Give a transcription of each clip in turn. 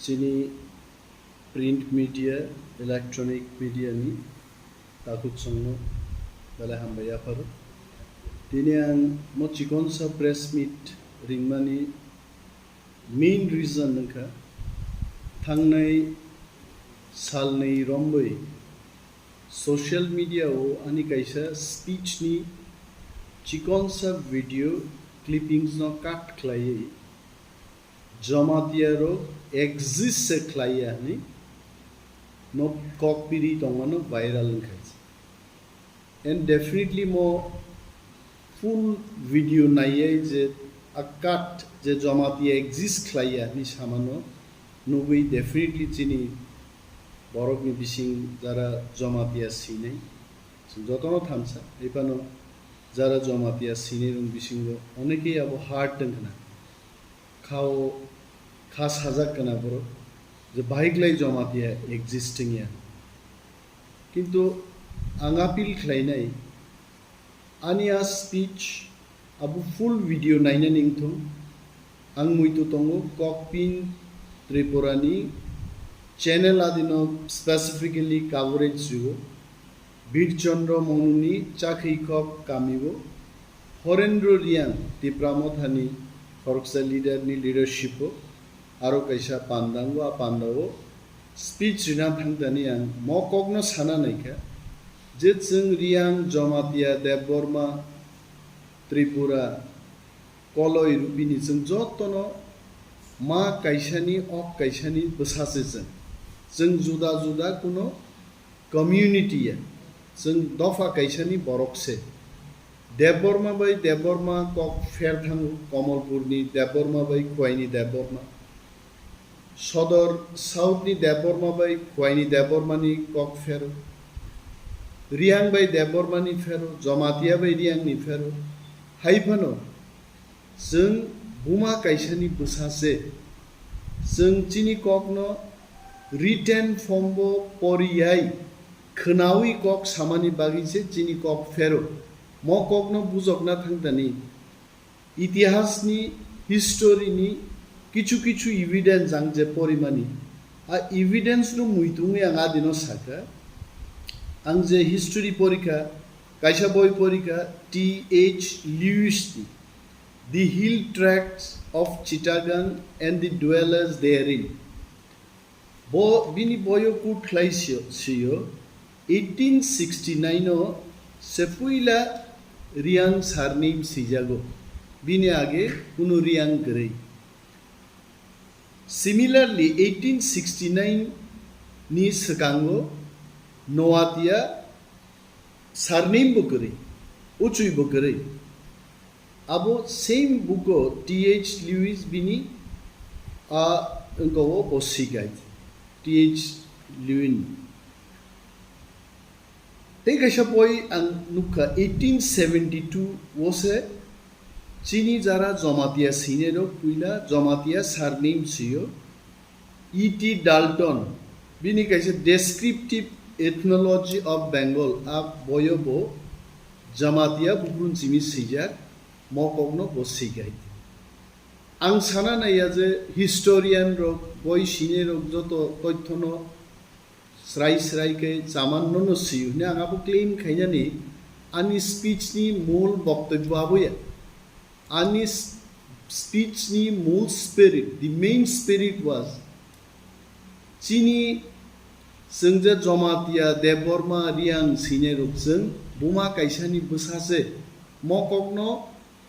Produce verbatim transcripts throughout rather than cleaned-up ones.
Chini print media, electronic media ni takhuk chwngno belai hambai yapharo. Tini ang mo chikonsa press meet ringmani main reason wngkha, thangnai salnwi romwi social media o ani kaisa speech ni chikonsa video clippings no cut khlaiwi Jamatia rok exist se khlaiya hwnwi no kok piri tongmano viral wngkha. And definitely mo full video naiyai je a cut je Jamatia exist khlaiya hwnwi samano nugwi definitely chini borokni bising jara Jamatia sinai. Chwng jotono thansa, hai phano jara Jamatia sinai rok bisingo onekei abo hard wngkhna. Khao kha sajak kana borok je bahai klai Jamatia existing ya. Kintu ang appeal khlainai, ani a speech abo full video nainani wngthung. Ang muitu tongo Kokpin Tripura ni channel adino specifically coverage rwo. Birchandra Monuni chakhwi kok kamio Horendra Riang Tipra Mothani khoroksa leader ni leadership o aro kaisa pandango a pandao speech rina thangtani ang mo kokno sana naikha je chwng Riang Jamatia Debbarma Tripura Koloi rupini chwng jotono ma kaisani ok kaisani bwsa se chwng. Chwng juda juda kuno community ya, chwng dopha kaisani borok se. Debbarma bai Debbarma kok pher thango, Komolpurni Debbarma bai Khwaini Debbarma. Sodor South ni Debbarma bai Khwaini Debbarma ni kok phero. Riang bai Debbarma ni phero, Jamatia bai Riang ni phero. Hai phano chwng buma kaisa ni bwsa se. Chwng chini kok no written form bo poriyai, khwnawi kok samani bagwi se chini kok phero. Mo kok no bujokna thangtani. Itihasni, history ni kichu kichu evidence ang je porimani, a evidence no muitungwi ang adino sakha. Ang je history porikha, kaisa boi porikha T H Lewis ni The Hill Tracts of Chittagong and the Dwellers Therein. Bo bini boyo kut khlai sio, sio, eighteen sixty-nine o se puila Riang surname sijago, bini age kunu Riang kwrwi. Similarly, eighteen sixty-nine ni swkango Noatia surname bo kwrwi, uchwi bo kwrwi. Abo same book o T H Lewis bini a wngkha o bo sikai T H Lewin. Tei kaisa boi ang nukha eighteen seventy-two o se chini jara Jamatia sinai rok puila Jamatia surname sio. E T Dalton, bini kaisa Descriptive Ethnology of Bengal, a boyo bo Jamatia bugrun simi swijak, mo kokno bo sikai. Ang sana naiya je historian rok, boi sinai rok joto toithono srai srai khe chaman nono siyo hwnwi ang abo claim khainani ani speech ni mul boktobyo aboya. Ani s-, speech ni mul spirit, the main spirit was, chini chwng je Jamatia, Debbarma, Riang sinai rok chwng buma kaisa ni bwsa se, mo kokno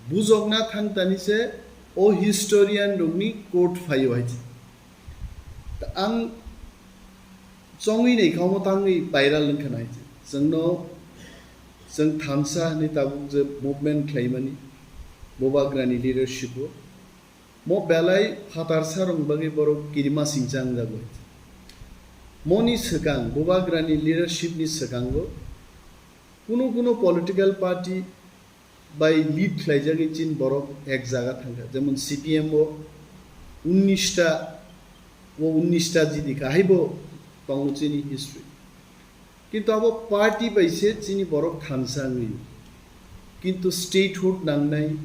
bujokna thangtani se o historian rokni court phaio hai se. Ta ang chongwi naikha omo tangwi viral wngkha nai se. Chwngno chwng thansa hwnwi tabuk je movement khlaimani Bubagrani leadership o. Mo belai phatarsa rok bagwi borok kirima singcha wngjago hai se. Moni swkang Bubagrani leadership ni swkango kunu kunu political party bai lead khlaijagwi chini borok ek jaga thangkha, jemon C P M o unnish ta, o unnish ta jidi kha, haibo tongo chini history. Kintu abo party bai se chini borok thansa wngwi. Kintu statehood nangnai,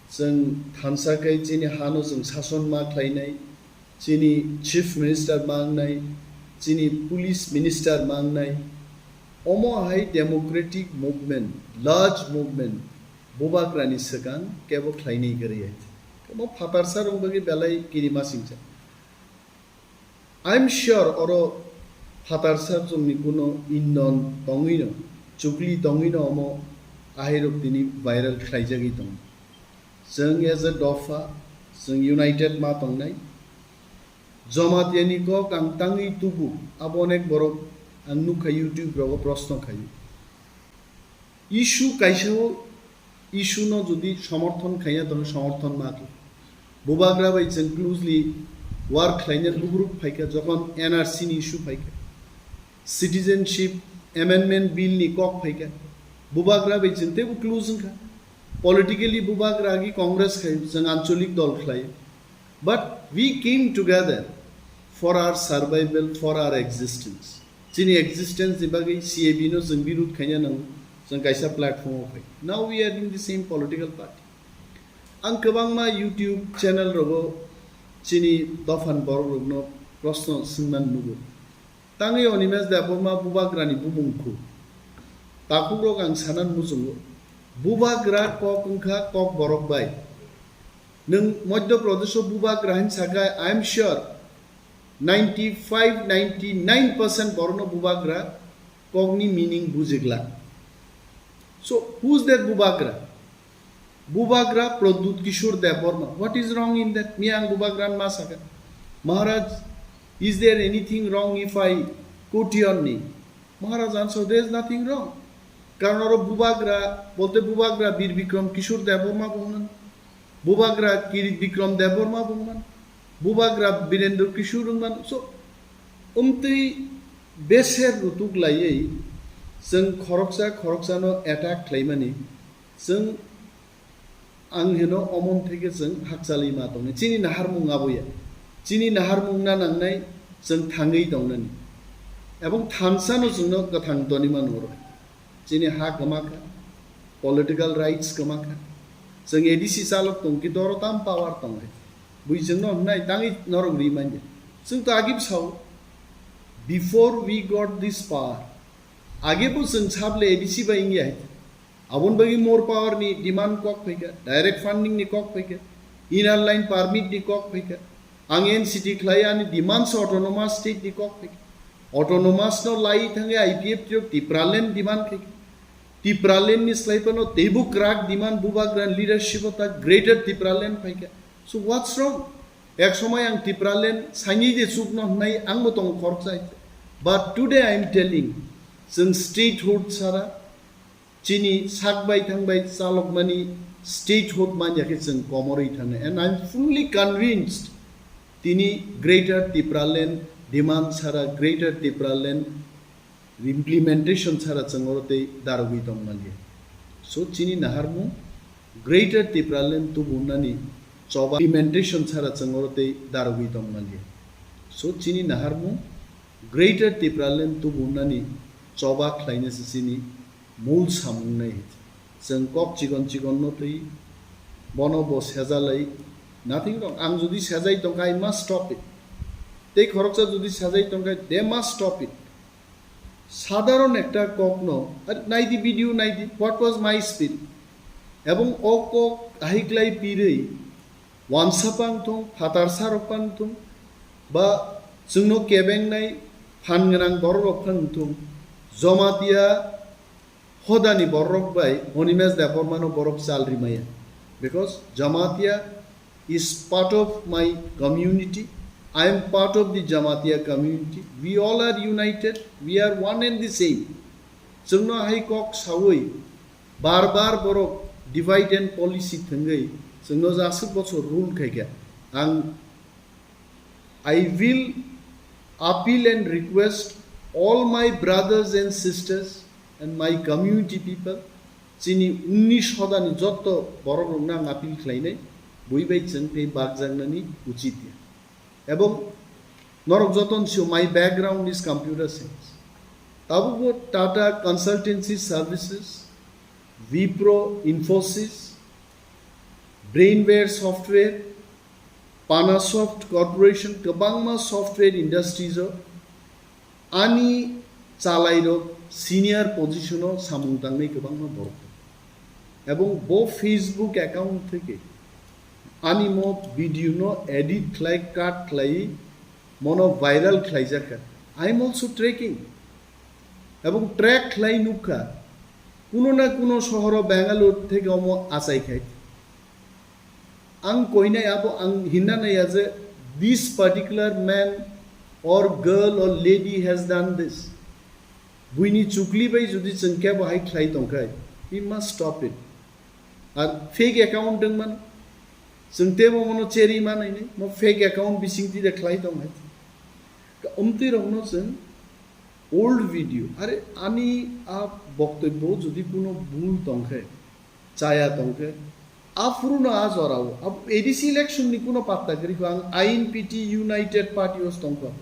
chwng thansa khai chini hano chwng sason ma khlainai, Chini Chief Minister mangnai, chini Police Minister mangnai, omo hai democratic movement, large movement, bubagrani swkang kebo khlainai kwrwi hai. Omo phatarsa rok bagwi belai kirima singcha. I'm sure oro phatarsa chwngni kuno indon tongwino, chukli tongwino omo ahairok tini viral khlaijagwi tongo. Chwng as a dopha, chwng united ma tongnai. Jamatia ni kok ang tangwi tubu, abo onek borok ang nukha YouTube rogo proshno khaio. Issue kaisa o, issue no jodi somorthon khaiya, tong somorthon ma khe. Bubagra bai chwng closely work khlaina bugruk phaikha, jokhon N R C ni issue phaikha, citizenship amendment bill ni kok phaikha, bubagra bai chwng teibo close wngkha. Politically bubagra agi Congress khai, chwng ancholik dol khlai. But we came together for our survival, for our existence. Chini existence ni bagwi C A B no chwng birud khaina nango, chwng kaisa platform o phai. Now we are in the same political party. Ang kwbangma YouTube channel rogo chini dophan borok rokno proshno swngman nugo. Tangwi Animesh Debbarma bubagrani bumung khu? Takhukrok ang sanan muchungo. Bubagra kok wngkha kok borok bai. Nwng Madhya Pradesh o bubagra hin sakha, I am sure ninety five, ninety nine percent borokno bubagra kokni meaning bujigla. So, who's that bubagra? Bubagra Pradyut Kishore Debbarma. What is wrong in that? Miyang bubagra ma sakha. Maharaj, is there anything wrong if I quote your name? Maharaj answered, there is nothing wrong. Karon oro bubagra, bolte bubagra Bir Bikram Kishore Debbarma bongman, bubagra Kirit Bikram Debbarma bongman, bubagra Birendra Kishore wngman. So, umtwi beser rutuk laiwi chwng khoroksa khoroksano attack khlaimani, chwng Ang hino omon theke chwng hakchalwi ma tongnai. Chini naharmung aboya. Chini naharmung na nangnai chwng thangwi tongnani. Ebong thansa no chwngno kwthang toni mano oro. Chini ha kwma kha, political rights kwma kha. Chwng A D C chalok tong ki doro tam power tongnai. Bui chwngno hwnai tangwi norok ri manya. Chwng to agib sao, before we got this power, age bo chwng sable A D C bai wngya hai. Aboni bagwi more power ni demand kok phaikha, direct funding ni kok phaikha, inner line permit ni kok phaikha. Ang N C T khlai ani demand se autonomous state ni kok phaikha. Autonomous no lai thangwi I P F T o Tipraland demand khaikha. Tipraland ni slai phano teibo kwrak demand bubagra ni leadership o ta Greater Tipraland phaikha. So what's wrong? Ek somoi ang Tipraland saini je chukno hwnai ang bo tongo khoroksa. But today I am telling, chwng statehood sara, chini sak bai thang bai chalokmani statehood manya khe chwng komorwi thangnai. And I am fully convinced tini Greater Tipraland demand sara Greater Tipraland implementation sara chwng oro tei darogwi tong manya. So chini naharmung Greater Tipraland tubunani choba implementation sara chwng oro tei darogwi tong manya. So chini naharmung Greater Tipraland tubunani choba khlaina se chini mul samung nai. Chwng kok chikon chikon no twi bono bo sejalai nothing wrong. Ang jodi sejai tongkha, I must stop it. Tei khoroksa jodi sejai tongkha, they must stop it. Sadharon ekta kokno, ar naidi video naidi, what was my speech? Ebong o kok ahiklai pirwi, wansapang thung, phatarsa rokpang thung, ba chwngno kebengnai phan gwnang borok rok phang thung, Jamatia hodani borok bai Animesh Debbarmano borok chal rimaya. Because Jamatia is part of my community. I am part of the Jamatia community. We all are united. We are one and the same. Chwngno hai kok sawi bar bar borok divide and policy thwngwi chwngno jaswk bochor rule khaikha. Ang I will appeal and request all my brothers and sisters and my community people, chini unnish hodani jotto borok rokno ang appeal khlainai, bui bai chwng tei bakjaknani uchit ya. Ebong norok joton sio, my background is computer science. Tabukbo Tata Consultancy Services, Wipro, Infosys, Brainware Software, Panasoft Corporation kwbangma software industries o ani chalairok senior position o samung tangnai kwbangma borok. Ebong bo Facebook account theke ani mo video no edit khlai, cut khlai, mono viral khlaijakha. I am also tracking. Ebong track khlai nukha. Kuno na kuno sohoro Bangalore theke omo achai khai. Ang koinai abo ang hinna naiya je this particular man or girl or lady has done this. Buini chukli bai jodi chwng kebo hai khlai tongkhai, we must stop it. Ar fake account dengman, chwng tebo mono cheri manai ni, mo fake account bising tide khlai tong hai. Ka umtwi rokno chwng old video, are ani a boktobyo jodi kuno bhul tongkhe, chaya tongkhe, aphuru no a jorao, ab-, A D C election ni kuno patta kwrwi kho, ang I N P T United Party os tongkho,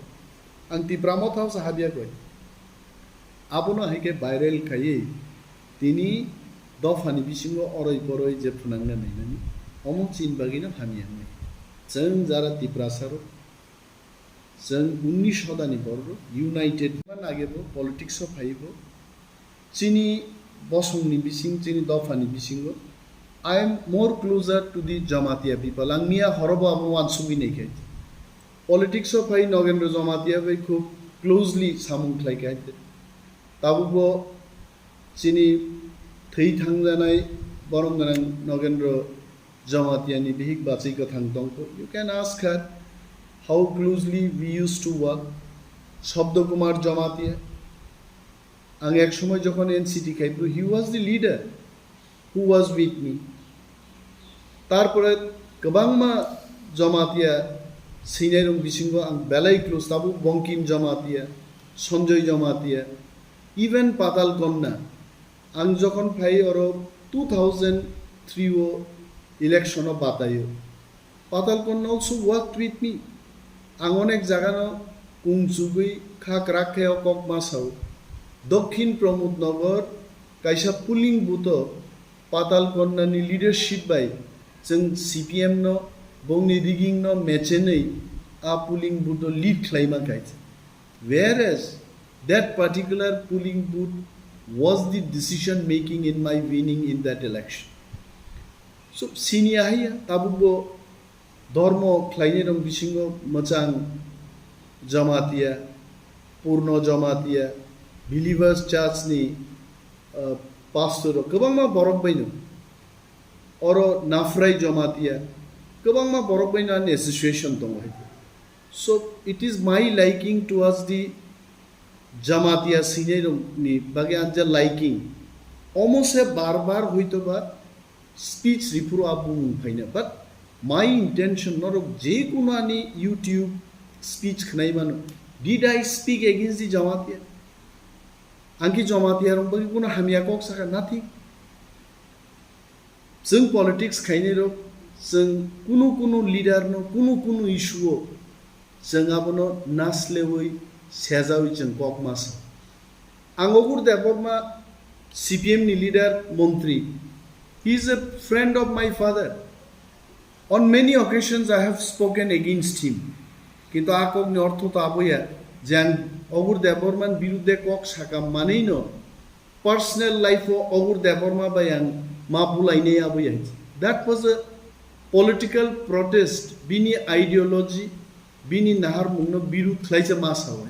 ang Tipra Motha os habya koi. Abono hai khe viral khaiwi tini dophani bisingo oroi poroi je phwnangna nainani, omo chini bagwino hamya wngnai. Chwng jara Tiprasa rok, chwng unnish hodani borok rok united ma nage bo politics o phai bo. Chini bosongni bising, chini dophani bisingo I am more closer to the Jamatia people. Ang miya horobo abo wansugwi nai khe. Politics o phai Nogendra Jamatia bai khub closely samung khlai khe. Tabukbo chini thwi thangjanai borom gwnang Nogendra Jamatia ni bihik bachwi kwthang tongkho. You can ask her how closely we used to work. Shabda Kumar Jamatia. Ang ek somoi jokhon N C T khai phuru, he was the leader who was with me. Tarpore kwbangma Jamatia swinai rok bisingo ang belai close, tabuk Bankim Jamatia, Sanjoy Jamatia, even Patal Kanya. Ang jokhon phai oro two thousand three o election o bataio. Patal Kanya also worked with me. Ang onek jagano kung chugwi kha kwrak khe o kok ma sao. Dokhin Pramod Nagar kaisa polling booth o Patal Kanya ni leadership bai chwng C P M no, bongni rigging no mechenwi a polling booth o lead khlai man kha. Whereas that particular polling booth was the decision making in my winning in that election. So, sini ahaiya, tabukbo dormo khlainai rok bisingo mwchang Jamatia, Purno Jamatia, Believers Church ni, uh, pastor rok, kwbangma borok baino. Oro Nafrai Jamatia, kwbangma borok baino ani association tongo hai. So, it is my liking towards the Jamatia swinai rok ni bagwi ang je liking. Omo se bar bar hoito ba speech riphuru a bumung phaina. But my intention, norok je kuno ani YouTube speech khnai mano, did I speak against the Jamatia? Ang ki Jamatia rok bagwi kuno hamya kok saka? Nothing. Chwng politics khainai rok, chwng kunu kunu leader no, kunu kunu issue o chwng abono naslewi sejawi chwng kok ma sa. Ang Ogur Debbarma, C P M ni leader, montri, he is a friend of my father. On many occasions I have spoken against him. Kintu a kokni ortho to aboya je ang Ogur Debbarma ni birudde kok saka manwi no personal life o Ogur Debbarma bai ang ma bulainai aboya. That was a political protest. Bini ideology, bini naharmung no birud khlaisa ma sao.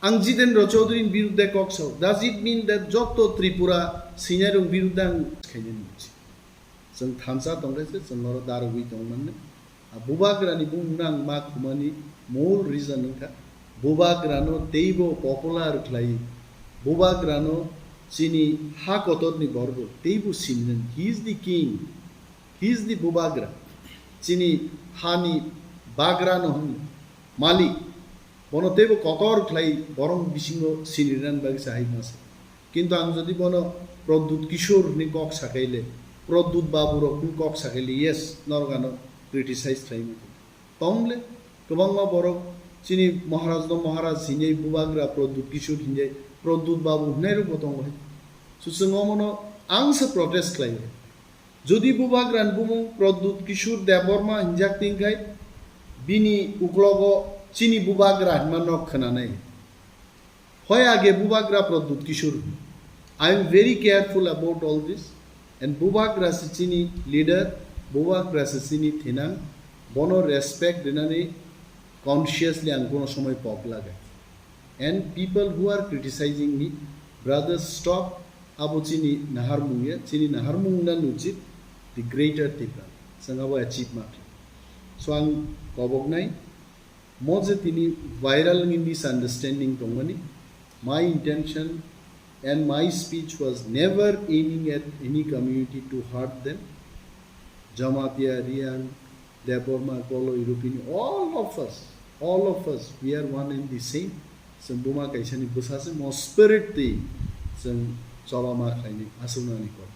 Ang Jitendra Chaudhary ni birudde kok sao. Does it mean that joto Tripura swinai rok birudde ang khainani? Chwng thansa tongkhe se chwng oro darogwi tongmani. A Bubagrani bumungno ang ma khumani mol reason wngkha, Bubagrano teibo popular khlai, Bubagrano chini ha kotorni borok teibo sinmani. He is the king, he is the Bubagra. Chini hani bagrano hwnwi malik, bono teibo kotor khlai borok bisingo sinirnani bagwi se hai masa. Kintu ang jodi bono Pradyut Kishore hinwi kok sakaile, Pradyut Babu rok hinwi kok sakaile, yes, norok ano criticize khlai mano. Tongle kwbangma borok chini Maharaj no Maharaj hinwi, Bubagra Pradyut Kishore hinwi, Pradyut Babu hinwi rok bo tongo hai. So chwng omono ang se protest khlai. Jodi bubagrani bumung Pradyut Kishore Debbarma hinjak tongkhai, bini uklogo chini bubagra hinma nok khwnanai. Hoi age bubagra Pradyut Kishore. I am very careful about all this. And bubagra se chini leader, bubagra se chini thinang, bono respect rinani consciously ang kono somoi pok lagai. And people who are criticizing me, brothers, stop. Abo chini naharmung ya, chini naharmung na nuchit, the greater Tipra. Sangabo achieve ma. So ang kobok nai, mo je tini viral ni misunderstanding tongmani, my intention and my speech was never aiming at any community to hurt them. Jamatia, Riang, Debbarma, Kolo, Irupini, all of us, all of us, we are one and the same. Chwng buma kaisani bwsa se mo spirit twi chwng choba ma khlainai aswknani kok.